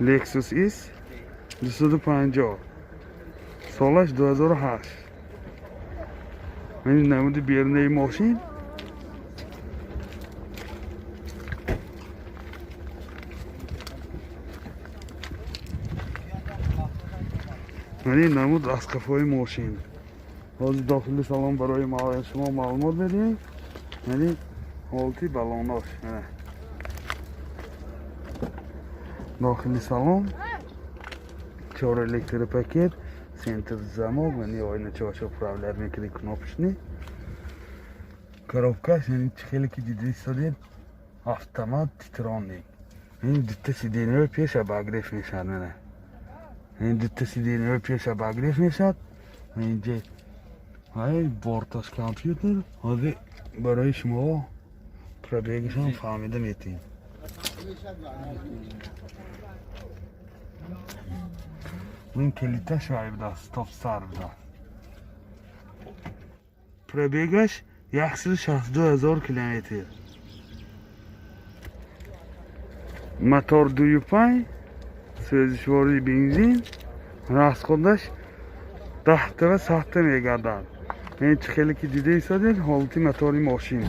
Lexus IS 250, солаш 2008. Ин намуди берунаи мошин. Ин намуд аз қафои мошин. Ҳозир дохили салон барои шумо маълумот медиҳем. Яъне ҳолати балонош. Дохили салон чор электропакет, центр замок, яъне оиначаҳошо управлять мекунӣ кнопочный. Коробкаш, яъне чӣ хеле ки дида истодед, автомат Титроник. Ин дута сиденьяҳои пеш обогрев мешавад. Мана, ин дута сиденьяҳои пеш обогрев мешавад. Инҷа ай борташ компютер. Ҳозир барои шумо пробегашам фаҳмида метиҳем. Ин калиташ вай будааст, стоп-старт будааст. Пробегаш 162 000 километр. Мотор 2,5, сӯзишвории бензин, расходаш 10 та ва 100 та мегардад. Ин чӣ хеле ки дида истодед, ҳолати мотори мошин.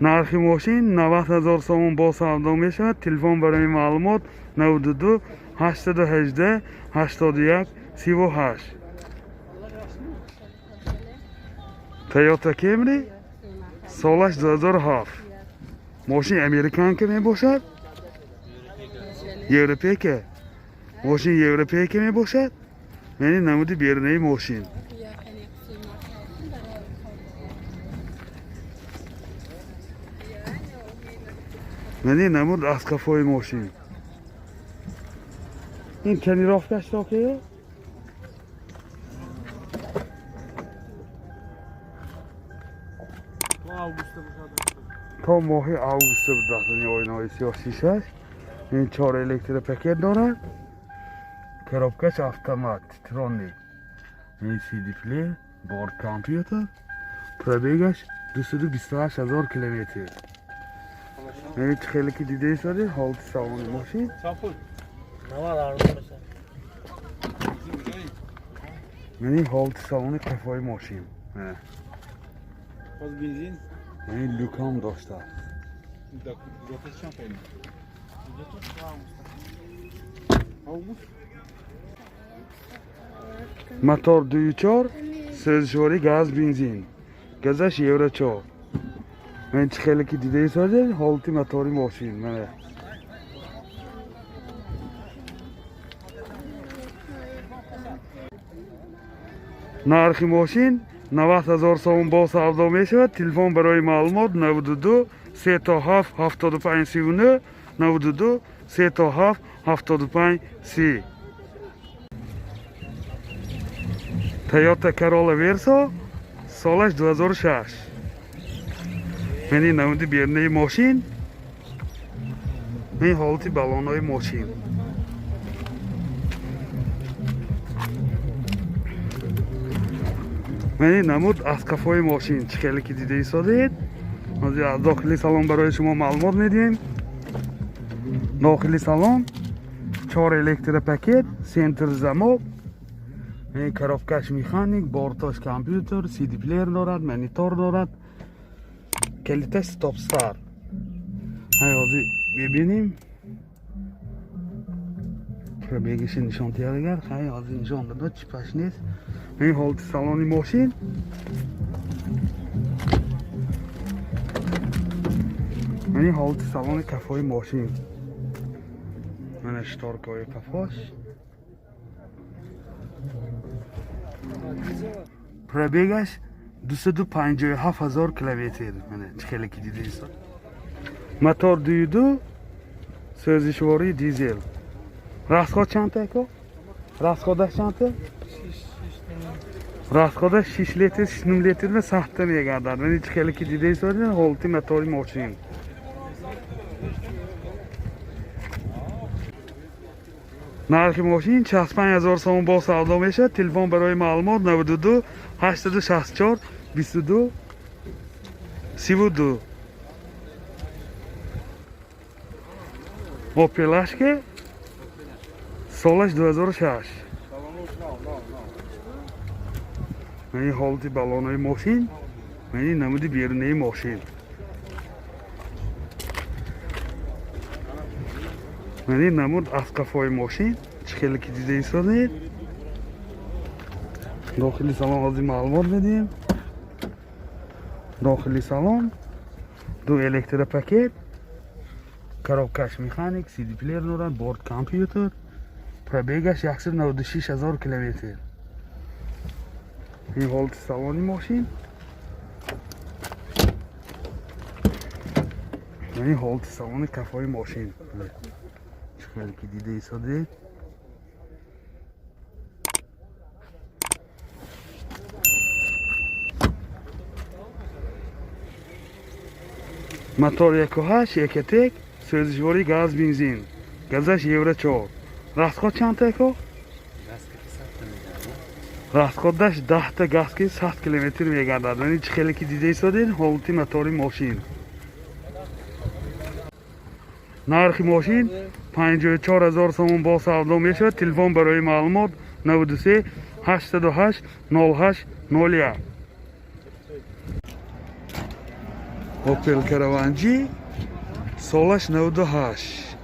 Нархи мошин 90 000 сомон, бо савдо мешавад. Телефон барои маълумот 92 818 81 38. Toyota Camry, солаш 2007. Мошин американка мебошад, европейка. Мошин европейка мебошад. Яъне намуди берунаи мошин. Яъне намуд аз қафои мошин. Ин тонировкаш то ки то моҳи августа будааст. Ин оинаҳои сиёҳ, шишаш. Ин чор электропакет дорад, коробкаш автомат Титроник, ин CD плеер, борт компютер. Пробегаш 228 000 километр. Ин чӣ хеле ки дида истодед, ҳолати салони мошин. 90 арзон мешавад. Яъне ҳолати салони қафои мошин. Боз бензин. Яъне люкам доштааст. Даташ чанд файда? Август. Мотор 2,4, сӯзишворӣ газ бензин, газаш евро 4. Ман чӣ хеле ки дида истодед, ҳолати мотори мошин. Мана, нархи мошин 90 000 сомон, бо савдо мешавад. Телефон барои маълумот 92 3 7 75 39, 92 3 7 75 30. Toyota Corolla Verso, солаш 2006. Яъне намуди берунаи мошин, ин ҳолати балонҳои мошин. Яъне намуд аз қафои мошин, чӣ хеле ки дида истодед. Ҳозир аз дохили салон барои шумо маълумот медиҳем. Дохили салон чор электропакет, центр замок, ин коробкаш механик, бортош компютер, CD плеер дорад, монитор дорад, калиташ стоп-старт. Ҳай, ҳозир мебинем, пробегаши нишон диҳад. Агар хай ҳозир нишон додад, чипаш нест. Ин ҳолати салони мошин. Ин ҳолати салони қафои мошин. Мана шторкаҳои қафош. Пробегаш 257 000 километр. Мана, чӣ хеле ки дида истод. Мотор 2,2, сӯзишвории дизел. Расход чандта, ако? Расходаш чандта? Расходаш 6 литр, 6 литр ва 100 та мегардад. Мана, чӣ хеле ки дида истодед, ҳолати мотори мошин. Нархи мошин 65 000 сомон, бо савдо мешавад. Телефон барои маълумот 92 864 22 32. Opel Astra солаш 2006. Ин ҳолати баллонои мошин, ин намуди берунаи мошин. Ин намуд аз қафои мошин, чӣ хеле ки дида истодед. Дохили салон ҳозир маълумот медиҳем. Дохили салон ду электропакет, коробкаш механик, CD плеер дорад, борт компютер, пробегаш 196 000 километр. Ин ҳолати салони мошин. Ин ҳолати салони қафои мошин. Чӣ хеле ки дида истодед. Мотор 1.8 Ecotec, сӯзишворӣ газ бензин. Газаш Евро 4. Расход чанд та ко? Расходаш 10 та газ ки 100 километр мегардад. Яъне чӣ хеле ки дида истодед, ҳолати мотори мошин. Нархи мошин 54 000 сомон бо савдо мешавад. Телефон барои маълумот 93 808 08 01. Opel Caravan G солаш 98.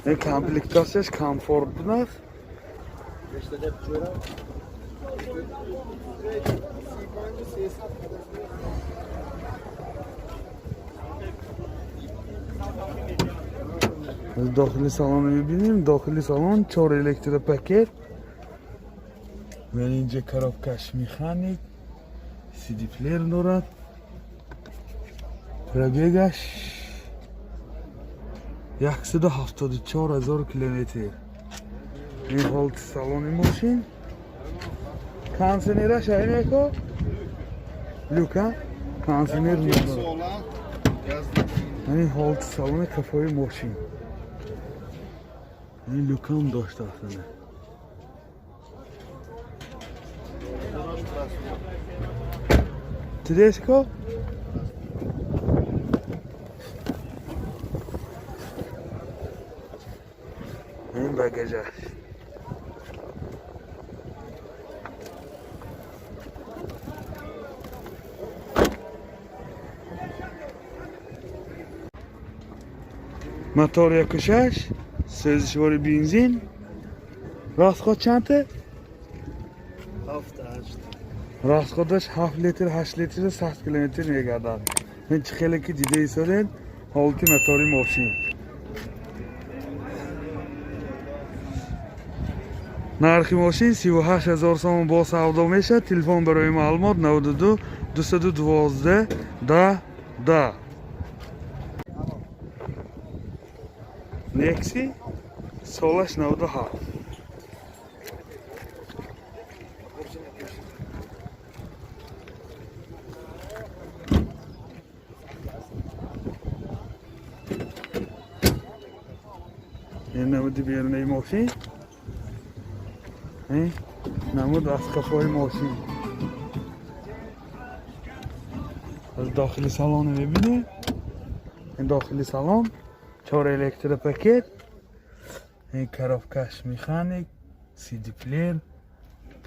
Ин комплектатсияш комфорт будааст. Дохили салонро мебинем. Дохили салон 4 электропакет. Ва инҷа коробкаш механик, CD плеер дорад. Пробегаш 174 000 километр. Ин ҳолати салони мошин. Кондиционераш аймеко? Люка? Кондиционер надорад. Ин ҳолати салони қафои мошин. Ин люкам доштааст. Tedesco? Ин багажаш. Мотор 1.6, сӯзишвори бензин. Расход чанд та? 7-8. Расходаш 7 литр, 8 литр 100 километр мегардад. Ин чӣ хеле ки дида истодед, ҳолати мотори мошин. Нархи мошин 38 000 сомон бо савдо мешавад. Телефон барои маълумот 92 212 10 10. Nexi солаш 97. Ин намуди берунаи мошин. Намуд аз қафои мошин. Аз дохили салон мебинем. Ин дохили салон 4 электропакет. Ин коробкаш механик, CD плеер,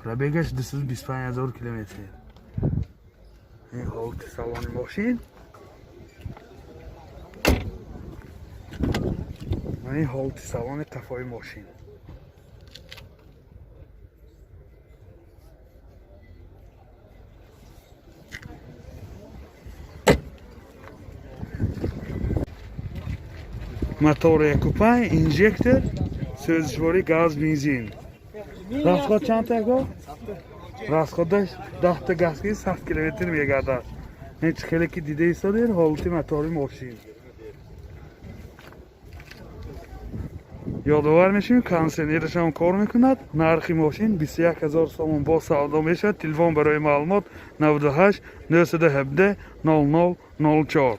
пробегаш 225 000 километр. Ин ҳолати салони мошин. Ин ҳолати салони қафои мошин. Мотор 1.5, инжектор, сӯзишворӣ газ бензин. Расход чанд та го? Расходаш 10 та газ ки 100 километр мегардад. Ин чӣ хеле ки дида истодед, ҳолати мотори мошин. Ёдовар мешавем, кондиционераш ҳам кор мекунад. Нархи мошин 21 000 сомон бо савдо мешавад. Телефон барои маълумот 98 917 00 04.